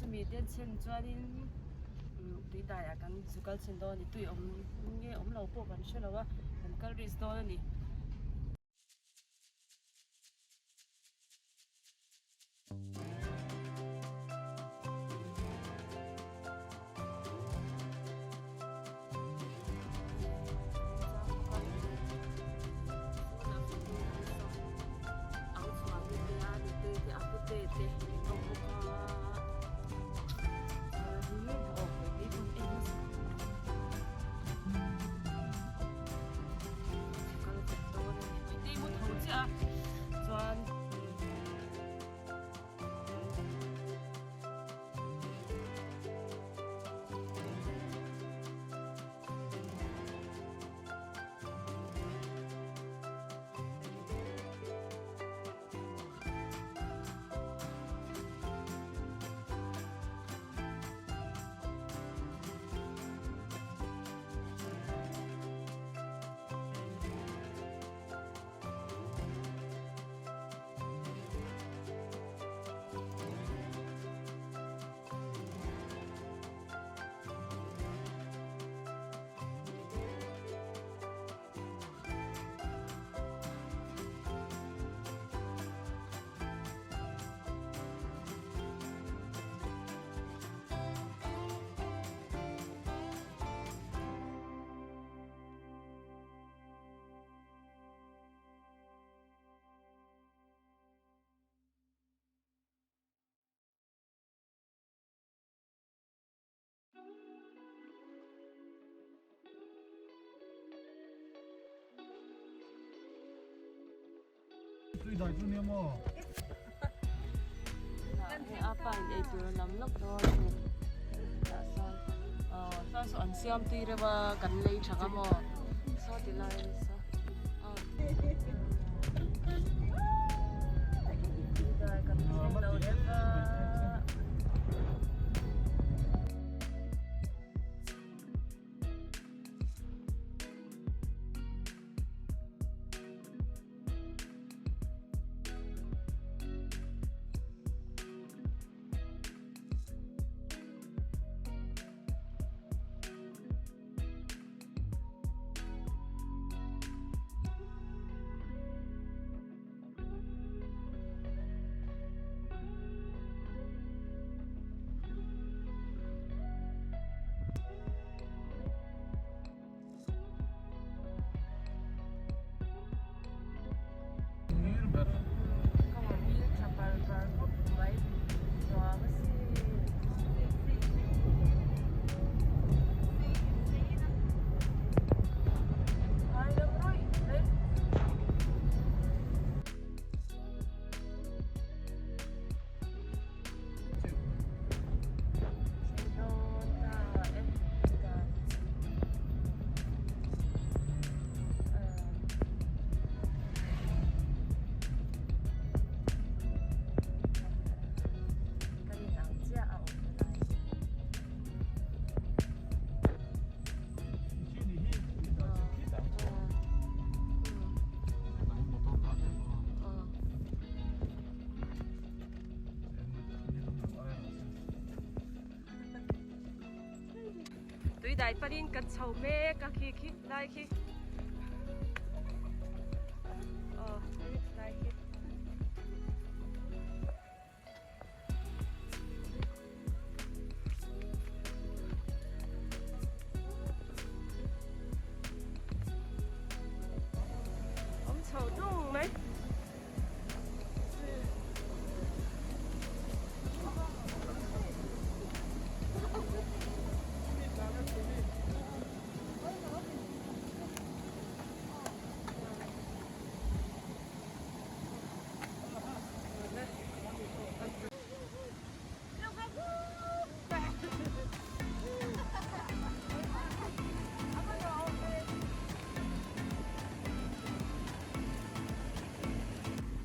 Chumi denchhen chuanin tui daiah kan zu kal chhin dawn a ni. Tui awm nge awm lo pawh kan hre lo a, kan kal risk dawn a ni. Chuan Tui dai chu nia maw? A pa in ei tur a lam lawk dawn a ni. Tah sawn aw saw saw an siam tui reuh a kan lei tha nga maw saw ti lai saw aw tui dai kan thleng lo deuh a. Tui dai panin kan chho mek a khi khi lai khi aw lai khi. Awm chho tung mai.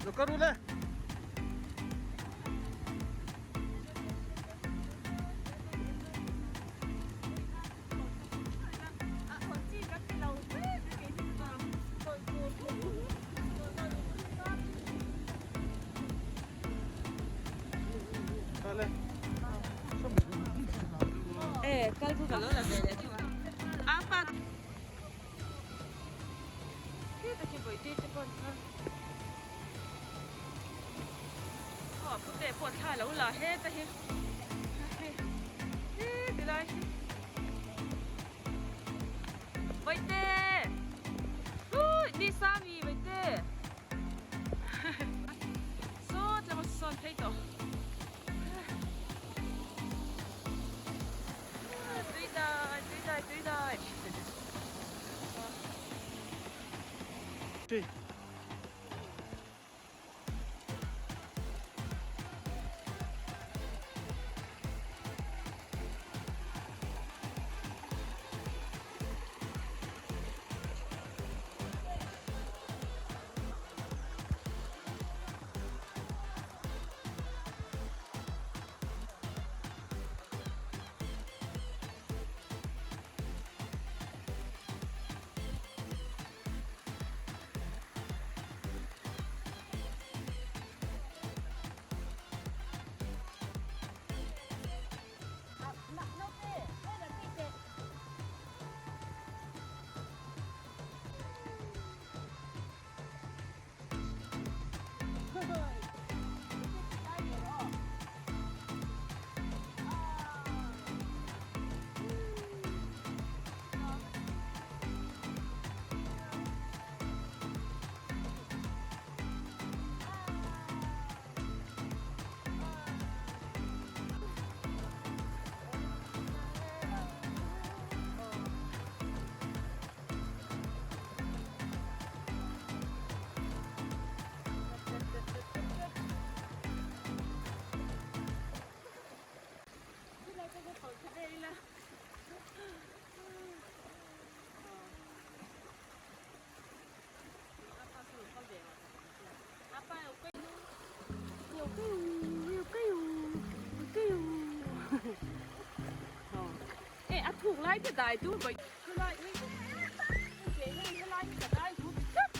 Lo kal ru le. E kal khu ka lo la ve leh thung a. A pa Khi tak hi bawihte te pawh an kha. Aw a pute pawh thla lo la heta hi. Hei he tilai hi. Bawihte! Hui ni Sami bawihte! Saw tlema sawn phei tawh. Tui dai, tui dai, tui dai. Tui. A thuk lai te dai tu bai khulai helai ka dai tu tlat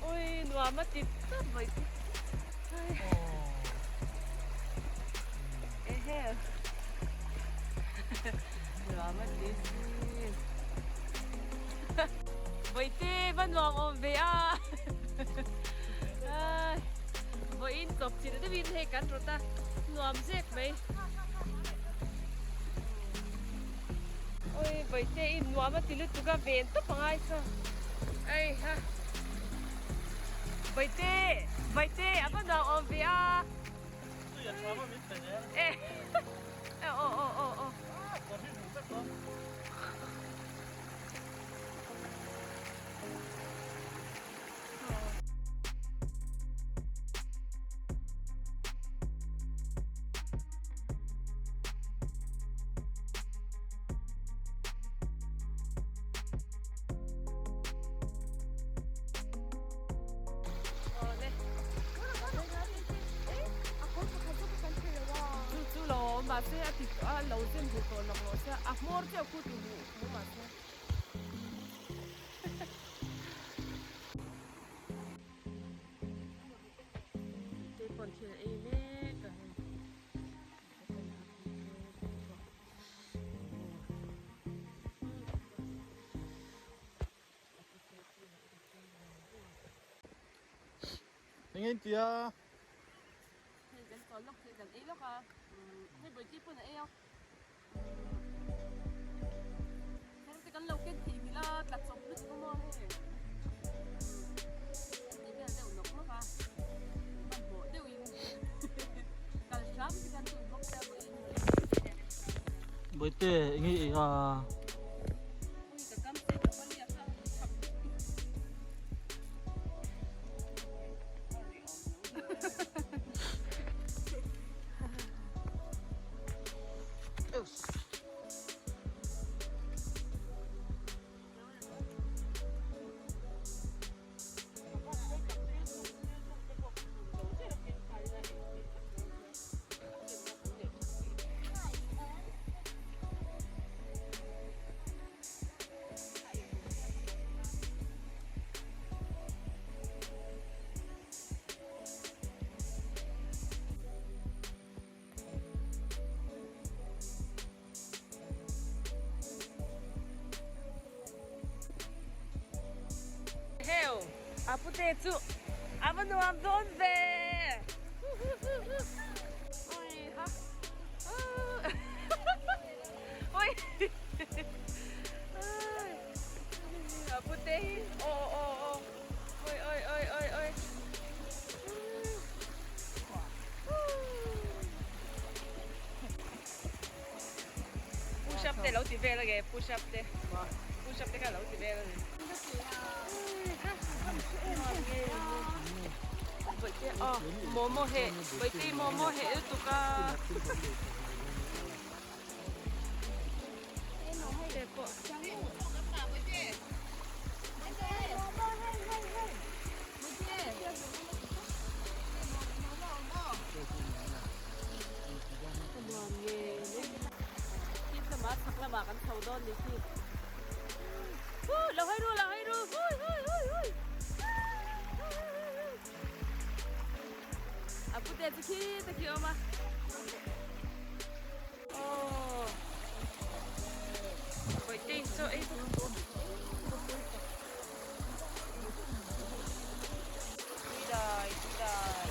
Ôi nuam a ti tlat mai chu ehe nuam a ti si Bawihte va nuam awm ve a vawiin chawp chilh deuhin hei kan rawt a nuam zek mai. Oi Bawihte i nuam a ti lutuk a ven tawp a ngai chuan ei ha Bawihte Bawihte a va nuam awm ve a e aw aw aw aw Chu lo mahse a ti a lo zen huh tawh lo rawh se a hmawr chiah khu ti huh huh mahse. Te pawn thil ei mek a hei. Eng eng tia? Hei kan chawl lawk thei kan ei lawk a, hei bawihte pawn a ei a. Heng te kan lo ken thei mila tla chawp lutuk a maw hei. Kan ti vel deuh nawk nawk a, hmanhmawh deuhin kal hram te kan tum bawk sia vawiin. Bawihte eng nge ei a? Ui ka kam se ka pali a kha chak lutuk. pute chu a va nuam dawn ve ui ha ui a pute hi aw aw aw oi oi oi oi oi Push up te lo ti vel ange push up te push up te kha lo ti vel ange. Bawihte aw momo heh bawihte momo heh lutuk a. Te pawh. Ka nuam nge ne. Khi lamah chhak lamah kan chho dawn ni khi. Hu lo hawi ru lo hawi ru hui hui hui hui. A pute chu khi ta khi awm a. Aw. Bawihte in chaw ei bawk. Tui dai tui dai.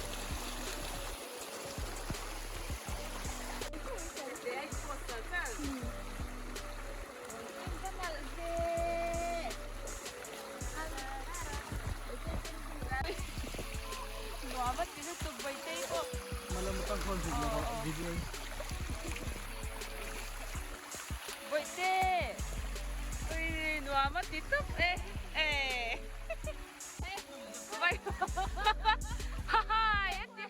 Bawihte! Ui nuam a ti tawp e. Hai a ti.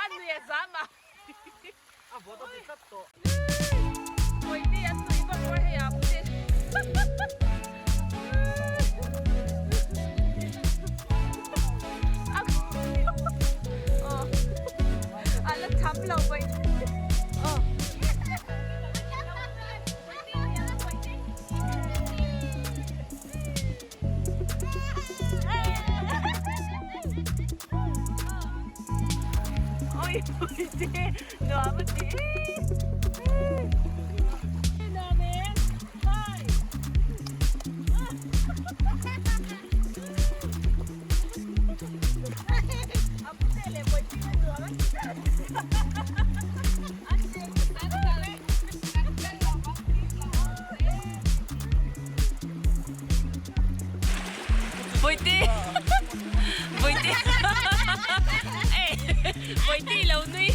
A nui a zam a. A vawt a ti tlat tawh. Bawihte an nui vak vak hei a pute. A la tham lo bawihte. Oi Bawihte nuam a ti Nuam e Hi A pute leh Bawihte hi nuam a ti. Bawihte Bawihte Bawihte i lo nui.